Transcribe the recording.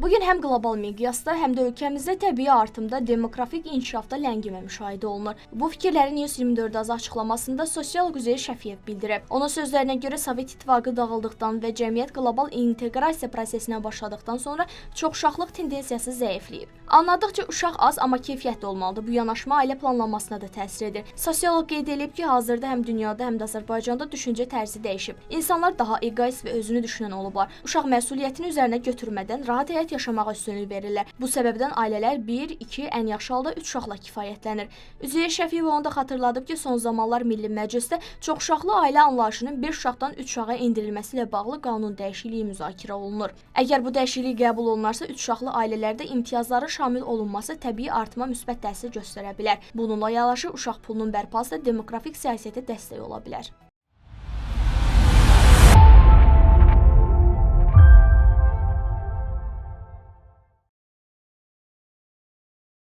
Bu gün həm qlobal miqyasda, həm də ölkəmizdə təbii artımda, demoqrafik inkişafda ləngimə müşahidə olunur. Bu fikirləri News 24 AZ açıqlamasında sosioloq Üzeyir Şəfiyev bildirib. Onun sözlərinə görə, Sovet İttifaqı dağıldıqdan və cəmiyyət qlobal inteqrasiya prosesinə başladıqdan sonra çoxuşaqlıq tendensiyası zəifləyib. Anladıqca uşaq az, amma keyfiyyətli olmalıdır. Bu yanaşma ailə planlamasına da təsir edir. Sosioloq qeyd edib ki, hazırda həm dünyada, həm də Azərbaycanda düşüncə tərzi dəyişib. İnsanlar daha eqoist və özünü düşünən olublar. Uşaq məsuliyyətini üzərinə götürmədən rahat həyat yaşamağa üstünlük verirlər. Bu səbəbdən ailələr 1, 2, ən yaxşı halda 3 uşaqla kifayətlənir. Üzeyir Şəfiyev onu da xatırladıb ki, son zamanlar Milli Məclisdə çoxuşaqlı ailə anlayışının 5 uşaqdan 3 uşağa endirilməsi ilə bağlı qanun dəyişikliyi müzakirə olunur. Əgər bu dəyişiklik qəbul olunarsa, 3 uşaqlı ailələrdə imtiyazların şamil olunması təbii artıma müsbət təsir göstərə bilər. Bununla yanaşı, uşaq pulunun bərpası da demoqrafik siyasətə dəstək ola bilər.